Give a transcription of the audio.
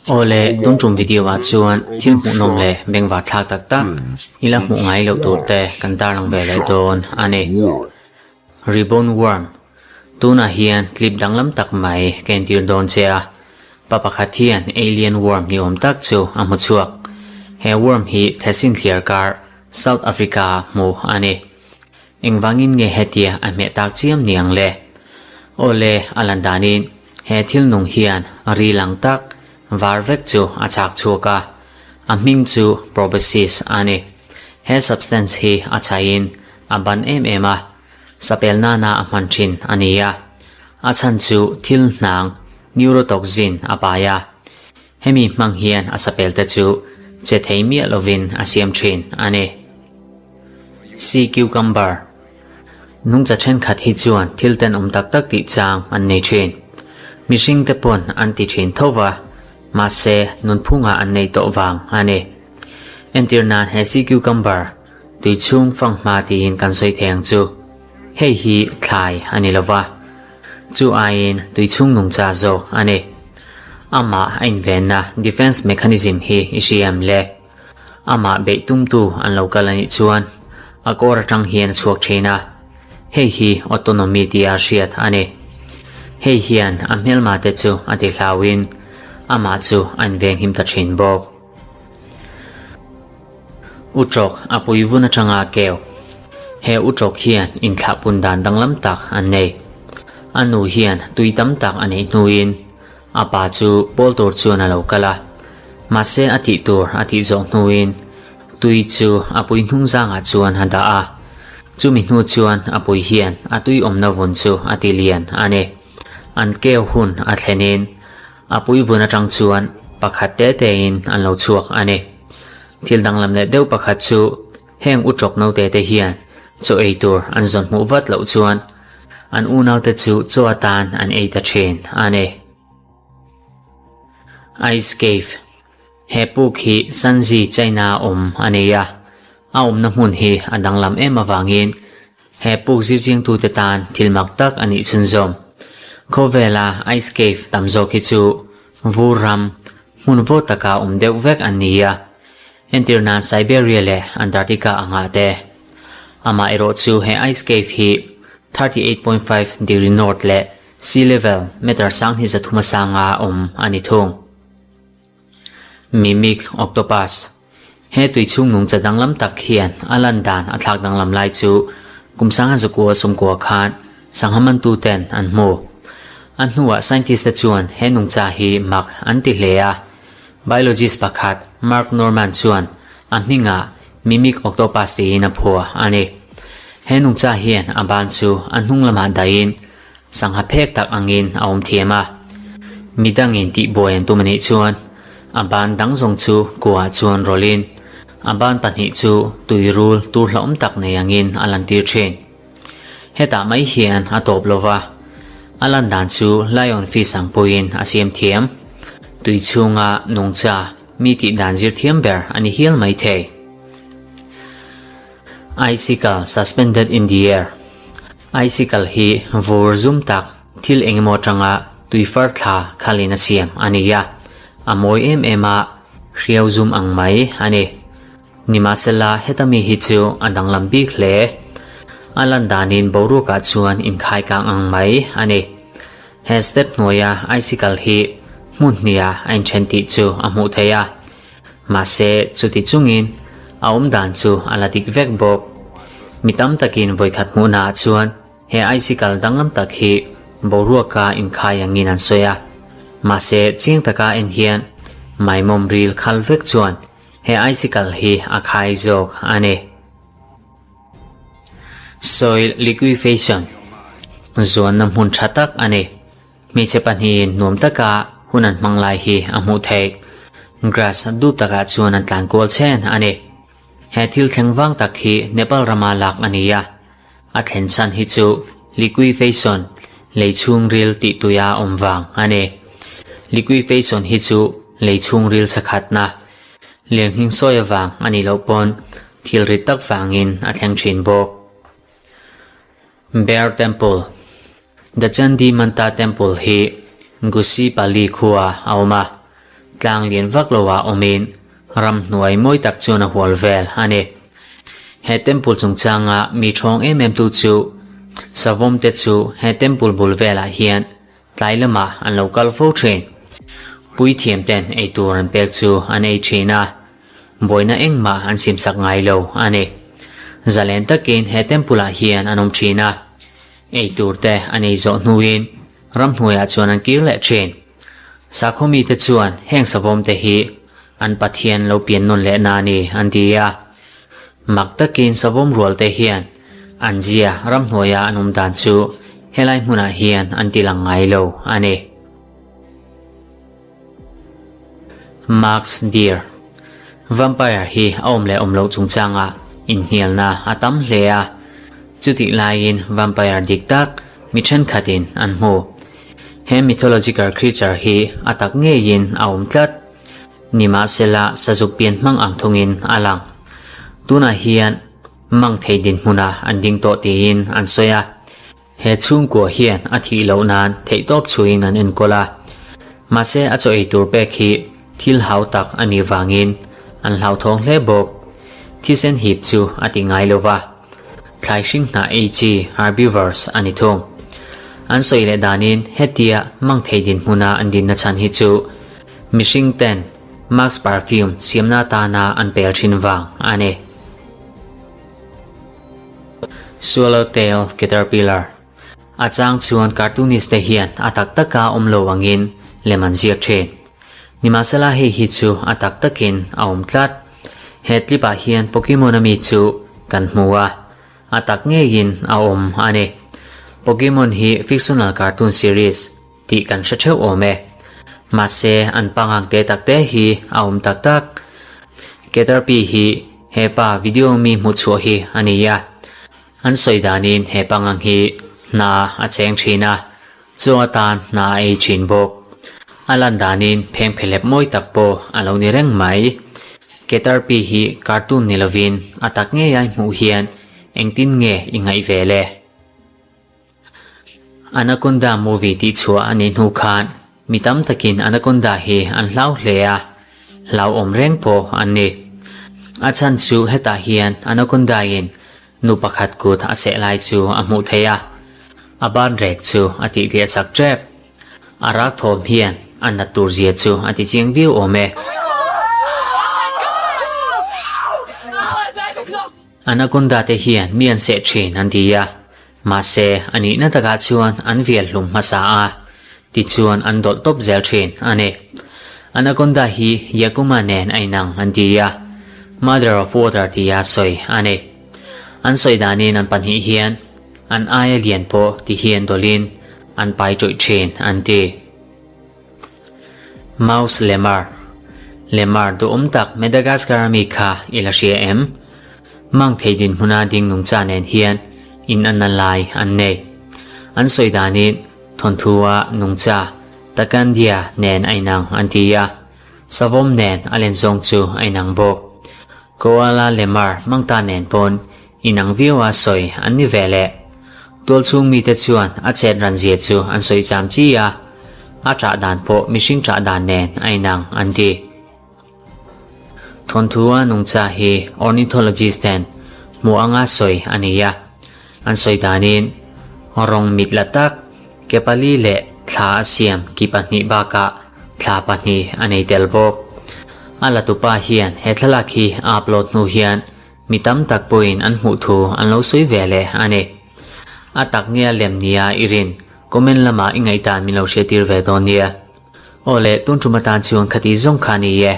Awle, tun tum video ah chuan thil hmuhnawm leh bengvar thlak tak tak ila hmuh ngai loh tur te kan tarlang ve leh dawn a ni. Ribbon worm, Tunah hian clip danglam tak mai ka entir dawn che a, pa pakhat hian alien worm ni awm tak chu a hmu chhuak. He worm hi Thessin thliar kar South Africa ah hmu a ni. Engvangin nge hetia a hmeh tak chiam ni ang le? Aw le, a lan danin he thil nung hian ri lang tak var vek chu a chak chhuak a, a hming chu proboscis a ni. He substance hi a chhaiin a ban em em a, sapel nana a hman thin a ni a. A chhan chu thil hnang neurotoxin a pai a, hemi hmang hian a sapel te chu che thei miah lovin a siam thin a ni. Sea cucumber, Nungcha thenkhat hi chuan thil tenawm tak tak tih chang an nei thin. Mihring te pawn an ti thin tho va, mahse nunphungah an nei tawh vang a ni. Entir nan he sea cucumber tui chhung fanghma tiin kan sawi thei ang chu. Hei hi thlai a ni lo va, chu aiin tui chhung nungcha zawk a ni. Amah a invenna defense mechanism hi i hria em le? Amah beih tumtu an lo kal a nih chuan a kawr atang hian a chhuak thin a, hei hi autonomy tia hriat a ni. Hei hian a hmelma te chu a ti hlauin amah chu a invenghim ta thin bawk. Utrawk a pui vun atanga keu. He utrawk hian inthlahpun dan danglam tak an nei. A nu hian tui tam tak a neih hnuin A pa chu pawl tur chuan a lo kal a, mahse a tih tur a tih zawh hnuin tui chu a pui hnung zangah chuan a dah a, chumi hnu chuan a pui hian a tui awmna vun chu a ti lian a ni. An keu hun a thlenin a pui vun atang chuan pakhat te tein an lo chhuak a ni. Thil danglam leh deuh pakhat chu heng utrawk naute te hian chaw ei tur an zawn hmuh vat loh chuan An unaute chu chaw atan an ei ta thin a ni. Ice Cave, He puk hi Shanxi, China a awm a ni a, a awmna hmun hi a danglam em avangin he puk zirchiangtute tan thil mak tak a nih chhunzawm. Khawvela Ice Cave tam zawk hi chu vur ram, hmun vawt taka awm deuh vek an ni a, entir nan Siberia leh Antarctica angah te. Amah erawh chu he ice cave hi 38.5 degree north leh sea level meter sang hi zathuma sanga awm a ni thung. Mimic octopus, He tui chhung nungcha danglam tak hian a lan dan a thlak danglam lai chu kum sangha zakua sawmkua khan sangha mantu ten an hmu. A hnuah scientist te chuan he nungcha hi mak an ti hle a. Biologist pakhat Mark Norman chuan a hmingah Mimic Octopus tiin a phuah a ni. He nungcha hian a ban chu a hnung lamah dahin sangha phek tak angin a awm thiam a. Midangin tihbuai an tum a nih chuan a ban dang zawng chu kuah chuan rawlhin a ban pahnih chu tuirul tur hlauhawm tak nei angin a lantir thin. Hetah mai hian a tawp lo va, a lan dan chu Lion Fish ang pawhin a siam thiam. Tui chhunga nungcha mi tih dan zir thiam ber a ni hial mai thei. Icicle suspended in the air Icicle hi vur zum tak thil engemaw atanga tui far thla khalin a siam a ni a, a mawi em em a, hriau zum ang mai a ni. Nimahsela, heta mi hi chu a danglam bik hle. A lan danin boruakah chuan inkhai kang ang mai a ni. He step hnuaia icicle hi hmun hniah a inthen tih chu a hmuh theih a. Mahse, chuti chungin a awm dan chu a la dik vek bawk. Mi tam takin vawikhat hmuhnaah chuan he icicle danglam tak hi boruaka inkhai angin an sawi a. Mahse, chiang taka en hian maimawm ril khal vek chuan He icicle hi a khai zawk a ni. Soil liquefaction zuanna hmun tha tak a ni. Hmeichhe pahnihin nuam taka hun an hmang lai hi a hmuh theih. Grass dup takah chuan an tlan kual chhen a ni. He thil thleng vang tak hi Nepal rama lak a ni a. A thlen chhan hi chu liquefaction lei chhungril tih tuia awm vang a ni. Liquefaction hi chu lei chhungril sakhatna lirnghing sawi avang a nih loh pawn thil rit tak vangin a thleng thin bawk. Bear Temple. The Chandi Manta Temple hi Gusipali khua a awm a, tlang lian vak loah awmin ramhnuai mawi tak chuan a hual vel a ni. He temple chungchanga mi thawng em em tu chu Savawm te chu he temple bul velah hian tlai lamah an lo kal fo thin. Puithiam ten eitur an pek chu an ei thin a, buaina engmah an simsak ngai lo a ni. Zalen takin he temple ah hian an awm thin a, eitur te an ei zawh hnuin ramhnuaiah chuan an kir leh thin. Sakhaw mite chuan heng savawm te hi an Pathian lo pian nawn leh na a ni an ti a. Mak takin savawm rual te hian an zia ramhnuaia an awm dan chu helai hmunah hian an ti lang ngai lo a ni. Mark's Deer Vampire hi a awm leh awm loh chungchangah inhnialna a tam hle a, chutih laiin vampire dik tak mi thenkhatin an hmu. He mythological creature hi a tak ngeiin a awm tlat. Nimahsela sazuk pian hmang ang thungin a lang. Tunah hian mang thei dinhmunah an ding tawh tiin an sawi a. He chhungkua hian a thih loh nan theihtawp chhuiin an enkawl a. Mahse a chaw ei tur pek hi thil hau tak a nih vangin an hlauthawng hle bawk. Thisen hip chu a ti ngai lo va. Thlai hring hnah ei chi herbivores a ni thung. An sawi leh danin hetia mang thei dinhmuna an dinna chhan hi chu mihring ten Musk perfume siamna atana an pel thin vang a ni. Swallowtail caterpillar A chang chuan cartoonist te hian a tak taka awm lo angin lem an ziak thin. Nimahsela hei hi chu a tak takin a awm tlat. He clip ah hian Pokemon ami chu kan hmu a, a tak ngeiin a awm a ni. Pokemon hi fictional cartoon series tih kan hre theuh awm e. Mahse an pangang te tak te hi a awm tak tak. Caterpie hi hepa video mi hmuhchhuah hi a ni a. An sawi danin he pangang hi hna a cheng thin a, chu atan hna a ei thin bawk. A lan danin pheng phelep mawi tak pawh a lo ni reng mai. Caterpie hi cartoon ni lovin a tak ngei ai hmuh hian engtin nge i ngaih ve le? Anaconda movie tih chhuah a nih hnu khan mi tam takin Anaconda hi an hlau hle a, hlauhawm reng pawh an ni. A chhan chu hetah hian Anaconda in nu pakhat kut a seh lai chu a hmuh theih a, a ban rek chu a tih tliah sak tep. A rak thawm hian a nat tur zia chu a ti chiang viau awm e. Anaconda te hian mi an seh thin an ti a, mahse a nihna takah chuan an vial hlum hmasa a, tichuan an dawlh tawp zel thin a ni. Anaconda hi Yakuma nen a inang an ti a, Mother of Water tia sawi a ni. An sawi danin an pahnih hian an aia lian pawh ti hian dawlhin an pai tawih thin an ti. Mouse Lemur Lemur duhawm tak Madagascar ami kha i la hria em? Mang thei dinhmuna ding nungcha nen hian in anna lai an nei. An sawi danin thawnthu-a nungcha Takandia nen a inang an ti a, savawm nen a len zawng chu a inang bawk. Koala Lemur mangta nen pawn inang viau a sawi an ni ve leh. Tualchhung mite chuan a chet ran zia chu an sawi cham chi a, a ṭah dan pawh mihring ṭah dan nen a inang an ti. Thawnthu-a nungcha hi ornithologist ten hmuh anga sawi a ni a, an sawi danin rawng mit la tak, ke pali leh thla a siam ki pahnih bakah thla pahnih a nei tel bawk. A latupa hian he thlalak hi a upload hnu hian Mi tam tak pawhin an hmuh thu an lo sawi ve leh a ni. A tak nge a lem nia i rin, comment lamah i ngaihdan min lo hriattir ve dawn nia. Aw le, tun tum atan chuan khati zawng kha ni e.